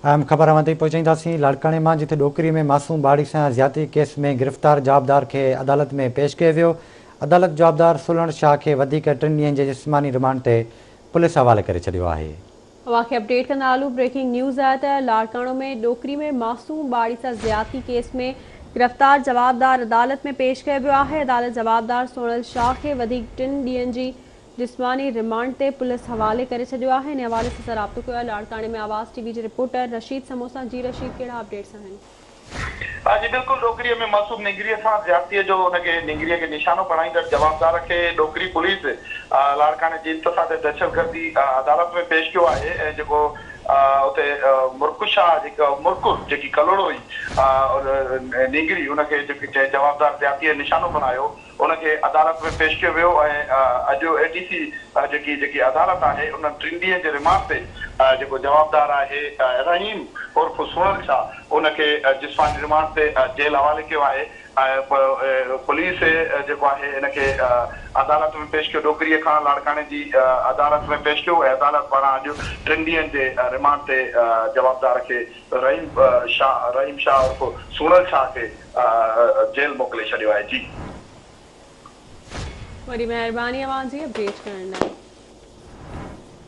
اهم خبر اوهان تائين پهچائينداسين لاڙڪاڻي مان جتي ڏوڪري ۾ معصوم ٻارڙي سان زيادتي ڪيس ۾ گرفتار جوابدار کي عدالت ۾ پيش ڪيو ويو. عدالت جوابدار سولڻ شاهه کي وڌيڪ ٽن ڏينهن جي جسماني رمانڊ تي پوليس حوالي ڪري ڇڏيو آهي. اوهان کي اپڊيٽ ڪندا هلون بريڪنگ نيوز آهي ته لاڙڪاڻو ۾ ڏوڪري ۾ معصوم ٻارڙي سان زيادتي ڪيس ۾ گرفتار جوابدار عدالت ۾ پيش ڪيو ويو آهي. عدالت جوابدار سوڻل شاهه کي وڌيڪ ٽن ڏينهن جي جسماني رمانڊ تي پوليس حوالي ڪري ڇڏيو آهي. ان حوالي سان رابطو ڪيو آهي لاڙڪاڻي ۾ آواز ٽي وي جي رپورٽر رشيد سمون سان. جي رشيد، ڪهڙا اپڊيٽس آهن؟ جي بلڪل، ڏوڪريء ۾ معصوم نينگريء سان زيادتيء جو ان کي نينگريء کي نشانو بڻائيندڙ جوابدار کي ڏوڪري پوليس لاڙڪاڻي جي انتساهه دهشتگردي عدالت ۾ پيش ڪيو آهي ۽ جيڪو اتي مرڪ شاهه جيڪا مرڪ جيڪي ڪلهوڙو هئي نينگري ان کي جيڪي جوابدار زيادتيء نشانو بڻايو ان کي عدالت ۾ پيش ڪيو ويو ۽ اڄ اي ٽي سي جيڪي جيڪي عدالت آهي انهن ٽن ڏينهن جي رمانڊ تي جيڪو جوابدار آهي رحيم عرف سهڻل شاهه ان کي جسماني رمانڊ تي جيل حوالي ڪيو آهي ۽ پوليس جيڪو آهي ان کي عدالت ۾ پيش ڪيو، ڏوڪريء کان لاڙڪاڻي جي عدالت ۾ پيش ڪيو ۽ عدالت پاران اڄ ٽن ڏينهن جي رمانڊ تي جوابدار کي رحيم شاهه رحيم شاهه عرف سهڻل شاهه کي جيل موڪلي ڇڏيو آهي. جي. وڏي مهرباني اوهان جي اپڊيٽ ڪرڻ لاء.